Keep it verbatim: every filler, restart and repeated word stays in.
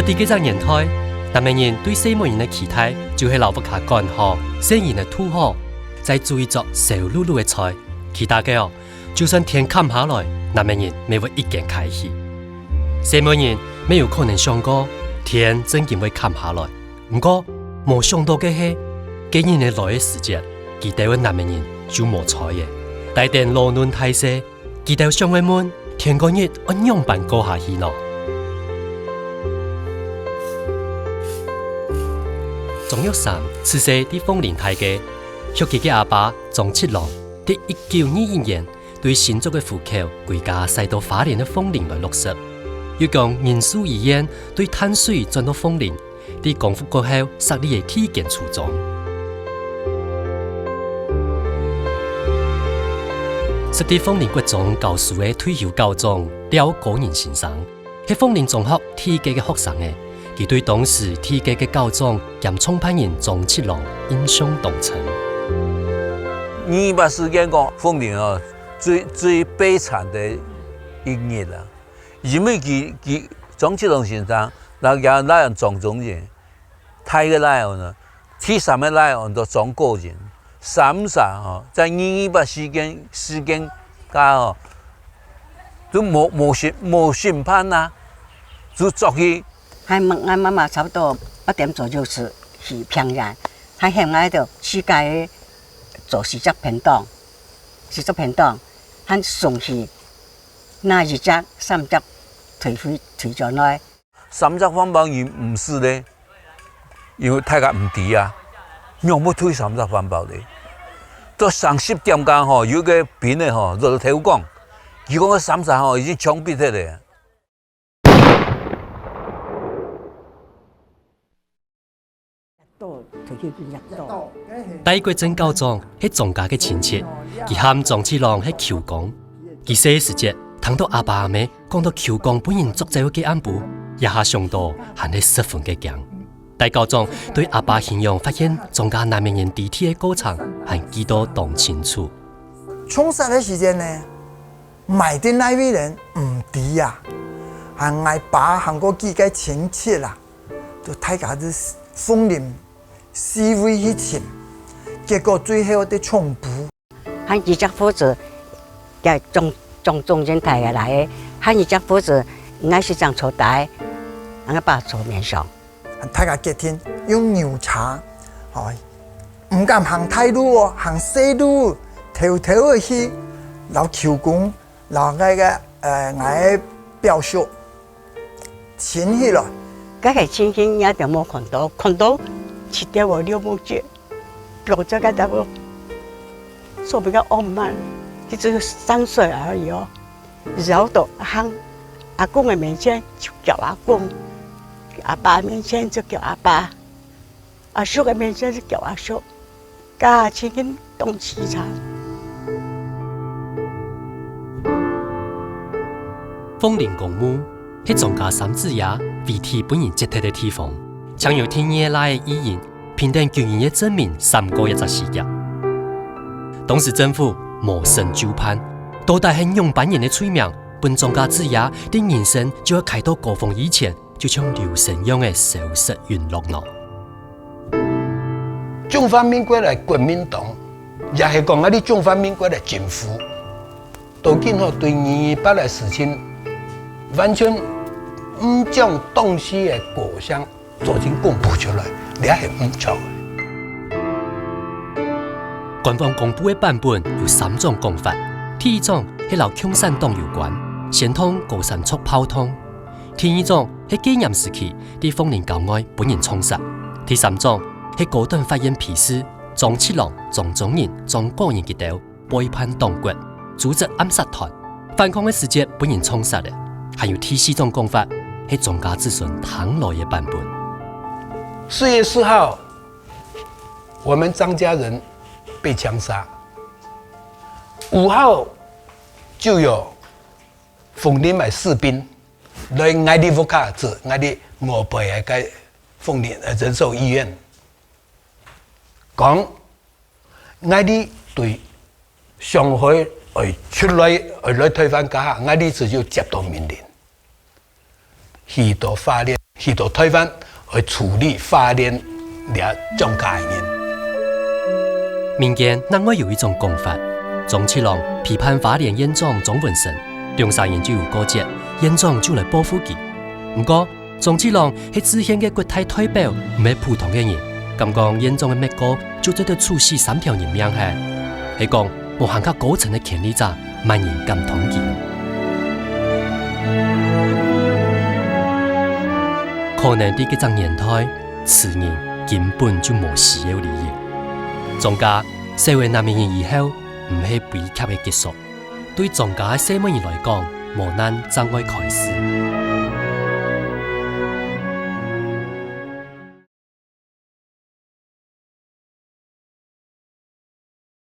在該隻年代，南美人對細妹人个期待就係摎屋下管好，細人仔渡好，再煮一桌燒漉漉个菜。其他个哦，就算天崁下來，南美人乜會一肩㧡起。細妹人乜有可能想過，天正經會崁下來，毋過無想到个係，該日仔來个時節，佢兜个南美人就無在了，帶等老嫩大細， 佢兜想愛問，天光日愛仰般過下去呢？張玉山自細在鳳林大个，畜佢个阿爸張七郎，在一九二一年對新竹个湖口歸家徙到花蓮个鳳林來落實，又將仁樹醫院對淡水轉到鳳林， 在光復過後設立个第一間初中。識在鳳林國中教書个退休校長廖高仁先生，係鳳林中學第一屆个學生仔，佢對當時第一屆个校長兼創辦人張七郎印象當深。二二八事件講，鳳林哦，最，最悲慘个一日啊。 因為佢，佢，張七郎先生，那个倈仔張宗仁，大个倈仔呢，第三个倈仔安到張國仁，三儕吼，在二二八事件，事件下吼，都無，無審，無審判啊，就捉去。還問，𠊎媽媽差不多八點左右就去平安，還喊𠊎兜自家做四隻便當，四隻便當，還送去 拿一隻、三隻退回，退轉來。三隻飯包人毋使咧，因為大家毋知啊，仰會退三隻飯包咧？到成十點鐘吼，有个兵仔吼，落來偷講，佢講个三儕吼已經槍斃忒咧。 戴國正校長係張家个親戚，佢和張七郎係舅公。佢細時節聽到阿爸阿姆講到舅公分人捉走个暗晡，這下想到還係十分个驚。戴校長對阿爸形容發現張家男仔人屍體个過程還記到當清楚。銃殺个時間呢， 埋在哪位人毋知啊，還𠊎爸還過幾个親戚啊，就大家就鳳林四圍去尋，結果最後在中部。還一隻褲子，該中，中，中間大个來个，還一隻褲子，𠊎先生坐底，𠊎爸坐面上。 大家決定用牛車，吼，毋敢行大路哦，行細路，偷偷仔去，摎舅公，摎該个，呃，𠊎个表叔，尋起來。該个情形𠊎都無看到，看到七點五六目汁，表叔該兜，所以比較傲慢，佢只有三歲而已哦。 繞到行，阿公个面前就叫阿公，阿爸面前就叫阿爸，阿叔个面前就叫阿叔，該情形當淒慘。鳳林公墓係張家三子爺遺體分人揭忒个地方，請由第二倈仔个義人 憑等九二一个證明閃過這隻死劫。當時政府無審就判，到底係仰般人个罪名，分張家子爺在人生就愛㧡到高峰以前，就像流星樣仔消失隕落呢？中華民國个國民黨，也係講𠊎兜中華民國个政府，到今吼對二二八个事情，完全毋將當時个過程 做陣公布出來，這係毋著个。官方公布个版本有三種講法，第一種係摎共產黨有關，先動高山族暴動；第二種係戒嚴時期在鳳林郊外分人銃殺；第三種係高等法院批示張七郎、張宗仁、張國仁佢兜 背叛黨國，組織暗殺團，反抗个時節分人銃殺了。還有第四種講法，係張家子孫聽來个版本。四月四號，我們張家人被槍殺。五號就有鳳林个士兵來𠊎兜屋下，指𠊎兜外背个該鳳林，呃，仁壽醫院，講 𠊎兜對上海愛出來，愛來臺灣該下，𠊎兜就有接到命令，去到花蓮去到臺灣，愛處理花蓮這莊家个人。民間另外有一種講法，張七郎批判花蓮縣長張文生，兩儕人就有過節，縣長就來報復佢。毋過，張七郎係制憲个國大代表，毋係普通个人，敢講縣長个搣過就做得處死三條人命係？係講無還較高層个權力者， 萬人感動佢。可能在該隻年代，詞人根本就無需要理由。張家，成為難民營以後，毋係悲劇个結束，對張家个細妹人來講，磨難正愛開始。